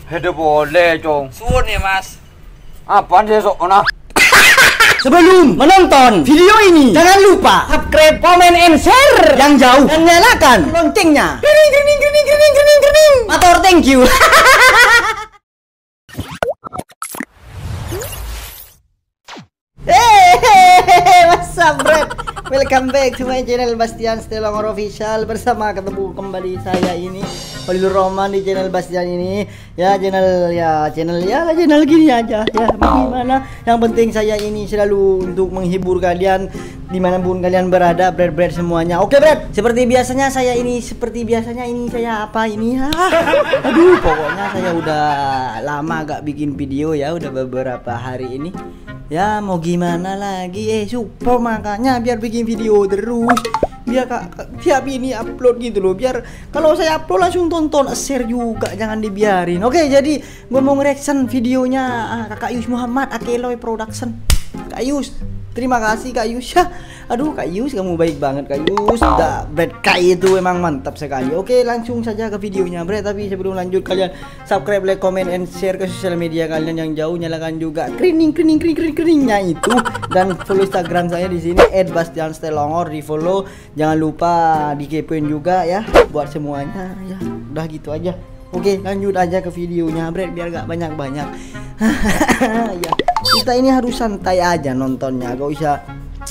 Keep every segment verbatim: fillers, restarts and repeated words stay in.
Bâdâ polè, Cong. Suwun ya, Mas. Apaan sih sok, nah? Sebelum menonton video ini, jangan lupa subscribe, comment, and share yang jauh, dan nyalakan loncengnya. Kering, kering, kering, kering, kering, kering. Mator, thank you. Hehehe, what's up, Bret? Welcome back to my channel, Bastian Stelongor Official. Bersama ketemu kembali saya ini, Holil Roman, di channel Bastian ini. Ya, channel, ya, channel, ya, channel gini aja. Ya, bagaimana? Yang penting saya ini selalu untuk menghibur kalian dimanapun kalian berada, Bret-Bret semuanya. Oke, Bret, seperti biasanya saya ini, seperti biasanya ini saya apa ini? Hah? Aduh, pokoknya saya udah lama gak bikin video ya, udah beberapa hari ini. Ya, mau gimana lagi? Eh, support makanya biar bikin video terus. Biar Kak, Kak, tiap ini upload gitu loh. Biar kalau saya upload langsung tonton, share juga, jangan dibiarin. Oke, jadi gue mau nge-reaction videonya, ah, Kakak Yus Muhammad, Akeloy Production. Kak Yus, terima kasih, Kak Yus. Ya, aduh, Kak Yus, kamu baik banget, Kak Yus. Udah Bret Kai itu emang mantap sekali. Oke, langsung saja ke videonya, Bret. Tapi sebelum lanjut, kalian subscribe, like, comment, and share ke sosial media kalian yang jauh. Nyalakan juga kerining, kerining, kerining, kerining, keringnya itu. Dan follow Instagram saya di sini, at bastian stelongor, di-follow. Jangan lupa dikepoin juga ya buat semuanya. Ya, udah gitu aja. Oke, lanjut aja ke videonya, Bret, biar gak banyak-banyak. Ya, kita ini harus santai aja nontonnya, gak usah,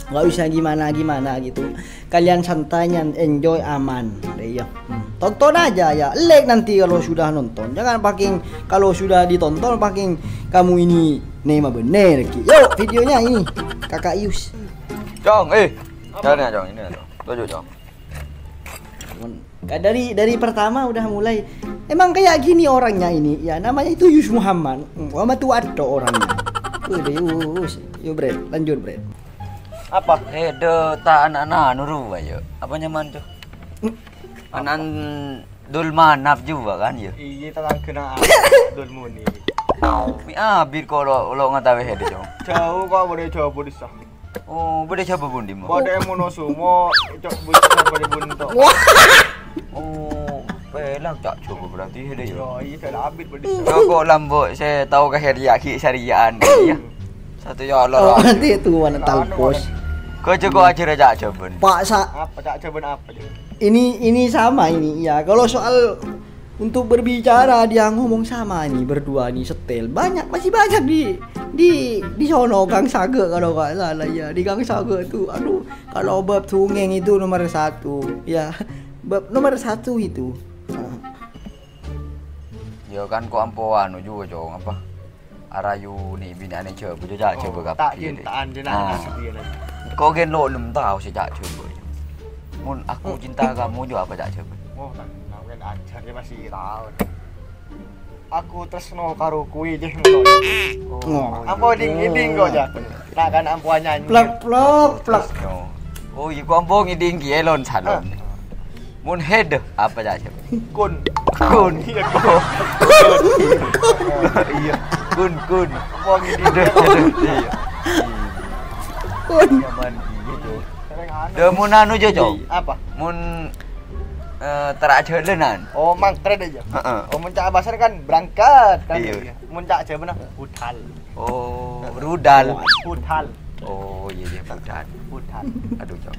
gak usah gimana-gimana gitu. Kalian santai, nyan-, enjoy, aman. Deh, iya. Hmm. Tonton aja ya. Like nanti kalau sudah nonton. Jangan paking kalau sudah ditonton paking kamu ini nema bener ki. Yuk, videonya ini. Kakak Yus. Cong, eh. Apa? Jangan ya, Cong. Ini, Cong. Tuh, Cong. Nah, dari dari pertama udah mulai. Emang kayak gini orangnya ini. Ya, namanya itu Yus Muhammad. Hmm, Muhammad tuh ada orangnya. Udah, Yus. Yuk, Bret. Lanjut, Bret. Apa? Eh, do, ta' ana'-ana' anu rowa, yo. Apa nyaman, Cong? Hmm. Ana'an Dul Manaf juga kan, yo? Iya, tatangghâna Dul Muni. Mi abit kok lo, lo ngatawe hede, Cong. Jauh kok, boleh jauh, boleh sah. Oh, boleh siapa pun di mo? Boleh mono sumo, cok, boleh siapa di buntok. Wah. Oh, pelang cak coba berarti hede, yo. Yo, iya, dalam abit, boleh sah. Yo, kok lambo, saya tahu ke Heria, ki Sarian, ya. Satu ya Allah. Oh, nanti itu mana talpos. Kau jago aja aja jawaban. Pak Sa- Apa, cak jawaban apa, Cok? Ini, ini sama ini, ya. Kalau soal untuk berbicara, dia ngomong sama ini berdua ini setel. Banyak, masih banyak di, di, di sono Gang Sage kalau nggak salah, ya. Di Gang Sage itu, aduh, kalau bab songeng itu nomor satu, ya. Bab nomor satu itu. Nah. Ya kan, kok ampo anu juga, Cong, apa? Arayu ni binane coba, coba, coba. Oh, tak kape cintaan dia nak. Ah. Kasih dia lagi. Kok gen lo nem tahu sih, cak coba. Mun aku cinta kamu juga apa, cak coba? Oh, tak, tak, kan ajar dia masih tahu. Aku tresno karo kowe, Cek. Oh, apa ding-ding kok, Cak? Nak kan ampo nyanyi. Plek, plek, plek. Oh, iya, kok ampo ngiding kiye lon salon. Ah. Mun head apa, Cak? Kun. Kun. Iya, kun. Iya, kun, kun. Ampo ngiding. Iya. Kun. Nyaman gitu. Deh, mun anu, Jo, Jo. Apa? Mun, eh, terak jalanan. Oh, mangkret aja. Heeh. Oh, mun cak bahasa kan berangkat, kan? Iya. Mun cak Jawa, budal. Oh, rudal. Budal. Oh, iya, iya, budal. Budal. Aduh, Cok.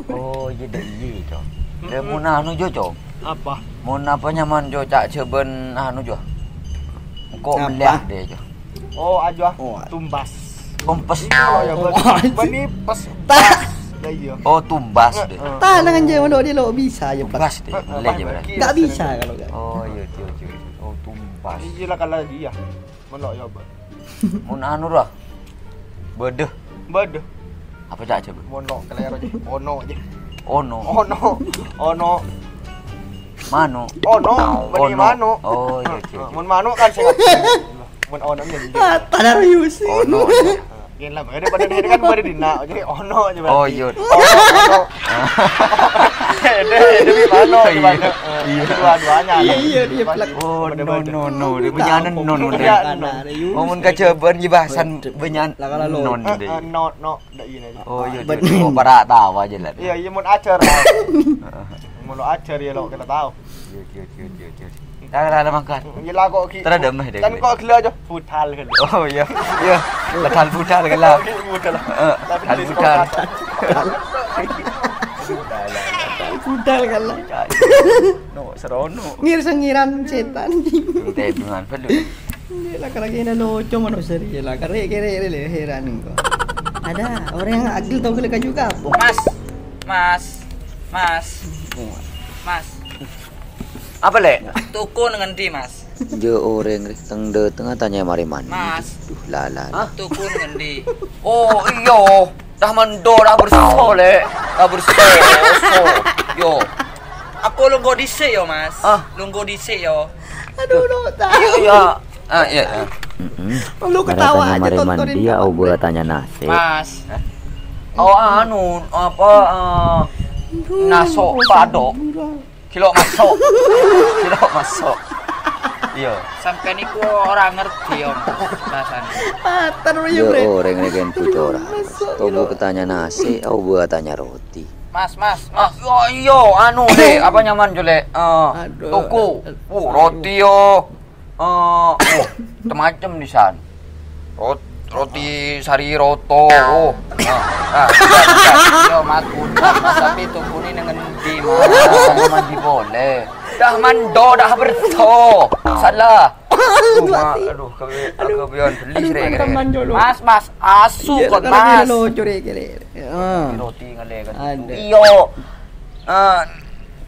Oh, iya, deh, iya, Cok. Deh, mun anu, Jo, Cok. Apa? Mun apa nyaman, Jo, cak Jawa anu, Jo? Engko' melihat deh, Jo. Oh, aja. Oh. Tumbas. Tumpes. Iya, ya, oh, bani, bani pes. Lah, iya. Oh, tumbas deh. Heeh. Tahan dengan Jawa, dia lo bisa aja, Pak. Tumbas deh. Heeh, lagi, Pak. Nggak bisa kalau nggak. Oh, iya, iya, iya. Oh, tumbas. Iya lah, kalau iya. Melok ya, Pak. Mun anu lah. Bedeh. Bedeh. Apa cak coba? Mono, kelero aja. Ono aja. Ono. Ono. Ono. Mano. Ono, bani mano. Oh, iya, iya, iya. Mun mano kan sing. Mun ono nih. Ah, tanah rius. Ono. Gini lah, ini pada, ini kan pada dina, jadi ono aja berarti. Oh, iya. Ono, ono. Deh, deh, demi mano, iya, gimana? Iya. Dua-duanya. Iya, iya, dia plek. Oh, no, no, no. Dia punya no, no, no. Iya, no. Ngomong kajaban di bahasan banyak non, deh. Eh, eh, no, no. Ndak, iya, iya. Oh, iya, iya. Oh, para tahu aja lah. Iya, iya, mun ajar. Heeh. Mun lo ajar ya lo kita tahu. Iya, iya, iya, iya, iya. Lah, lah, lah, mangkat. Gila kok, Ki. Terus ada meh deh, Kan gue. kok gila aja. Budal kan. Oh, iya. Iya. Padahal budal kan lah. Budal. Heeh, padahal budal. Budal kan lah. No, serono. Ngir-sengiran setan. Tebingan, betul. Ini lah, karena gini lo, cuma no seri lah. Karena kere-kere heran kok. Ada orang yang agil tau gila juga apa? Mas. Mas. Mas. Mas. Apa, Lè'? Toko neng endi, Mas? Jhâ' orèng rè, teng-dâteng atanya marè mandi. Mas. Duh, la, la, la. Hah? Toko neng endi? Oh, iyâ. Dah mendho, dah berso, Lè'. Dah berso, so. Yo. Aku longgo dhisik, yo, Mas. Ah. Longgo dhisik, yo. Aduh, lo tahu. Iya, iya. Ah, iya, iya. Mm-mm. Lu ketawa aja, tontonin dia, kawan. Tanya nasi. Mas. Hah? Oh, anu, apa, eh, naso padok. Kilo masuk. Kilo masuk. Iya. Sampeyan iku ora ngerti, Om, rasane. Mater, ya, Bre. Orèng rè kan bucora. Masuk, Toko gitu. Katanya nasi, au buatannya roti. Mas, Mas, Mas. Ah, yo, iyo, anu, Lè', apa nyaman, Jolè'? Eh, Aduh. Toko. Oh, roti, yo. Eh, oh, macem-macem di sana. Rot-, roti sari roto. Oh. Nah, nah, bentar, bentar. Yo, Mas, Mas, tapi tokone neng endi, Mas? Mandi boleh. Dah mando, dah berso. Salah. Aduh, Cuma, Ati. Aduh, kabe-, Aduh. Kabeyan beli Aduh, srek, man, rek. Man, jolo. Mas, Mas, asu Iya, kon, kalau Mas. Dia lo curi kiri. Heeh. Roti ngale kan. Ada. Iyo. Eh,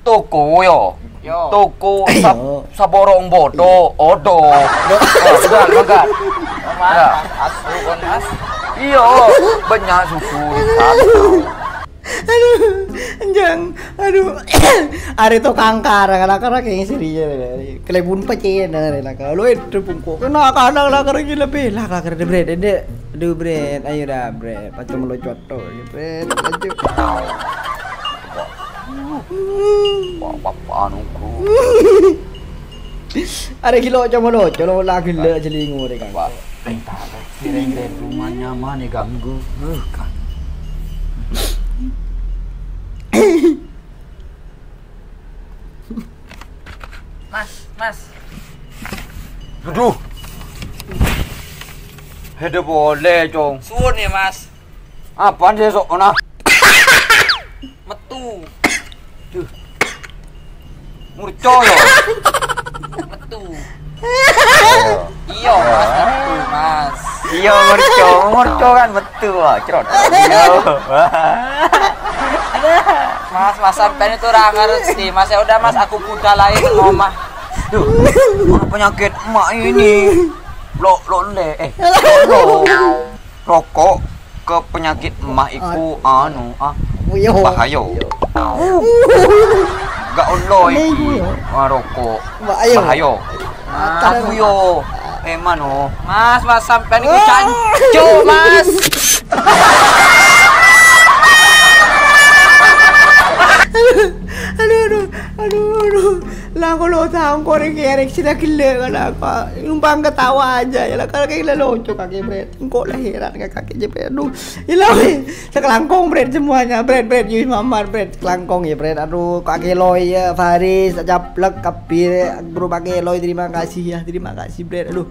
toko yo. Yo. Toko Iyo. Sab-, saborong bodo, odo. Nah, sudah, makan. Mas, Nah. Mas, asu kon, Mas. Iyo, banyak susu di sana. Aduh, jang, aduh. Arè tokang karang, la karang kèng serius. Kalèbun pecèna, la kalau itu bungkuk. Kena kadang la karang gila bela, la karang de bret, de, de bret, ayo dah bret, pacu melo coto, bret, pacu. Wah, wah, wah, anu, Arè gila coma lo, colo la gila jelingo rè kan. Wah, entar, piring dan rumah nyaman nih ganggu. Eh, kan. Mas, Mas. Aduh. Ada boleh, Cong. Suwun ya, Mas. Apaan sih sok, nah? Metu. Duh. Murco, yo. Metu. Ayo. Iya, Mas, metu, Mas. Iya, murco. Murco kan metu, wah, crot. Iya. Mas, Mas, sampean itu ora ngerti, Mas. Ya udah, Mas, aku budal ae nang omah. Duh, penyakit emak ini. Lo, lo, le, eh, lo, lo. Rokok ke penyakit emak iku, anu, ah, Ayo. Bahaya. Gak ono iki. Ayo. Ah, rokok. Bahaya. Bahaya. Ayo. Aku yo, eh, mano. Mas, Mas, sampean iku jancuk, Mas. Aduh, aduh, aduh, aduh. Lah, kalau tahu korek-korek sih lagi le, kalau apa, numpang ketawa aja ya lah. Kalau kayak lo lucu kaki, Bret. Engkau lahiran ke kaki aja, Bret. Aduh, ya lah, weh. Sekelangkong, Bret, semuanya. Bret, Bret, Yus Mamar, Bret. Sekelangkong ya, Bret. Aduh, kaki lo ya, Faris, caplek, kabir, guru pakai lo, terima kasih ya, terima kasih, Bret. Aduh.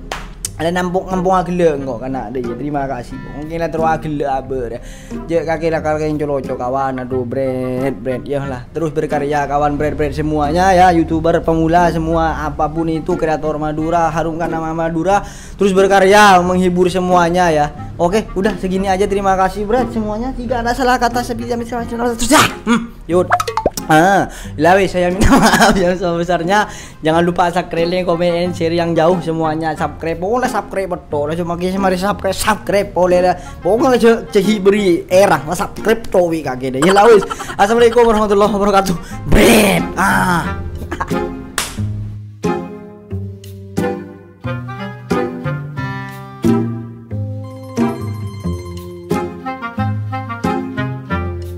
Ada nampung-nampung agel engko' kana' deh, terima kasih. Mungkin lah terus agel abah. Jek kaki lah kalau yang coloco kawan, aduh, Bret, Bret, ya lah. Terus berkarya kawan, Bret, Bret, semuanya ya, YouTuber pemula semua, apapun itu, kreator Madura, harumkan nama Madura. Terus berkarya, menghibur semuanya ya. Oke, udah segini aja, terima kasih, Bret, semuanya. Jika ada salah kata, sepi, terus ya. Hmm, yud. Ah, lah wes, saya minta maaf yang sebesar-besarnya. Jangan lupa subscribe, like, komen, and share yang jauh semuanya. Subscribe, pokoknya subscribe betul. Lah cuma kita mari subscribe, subscribe boleh lah. Pokoknya aja cehi beri erang, subscribe towi kaki deh. Ya lah wes. Assalamualaikum warahmatullahi wabarakatuh. Bret. Ah.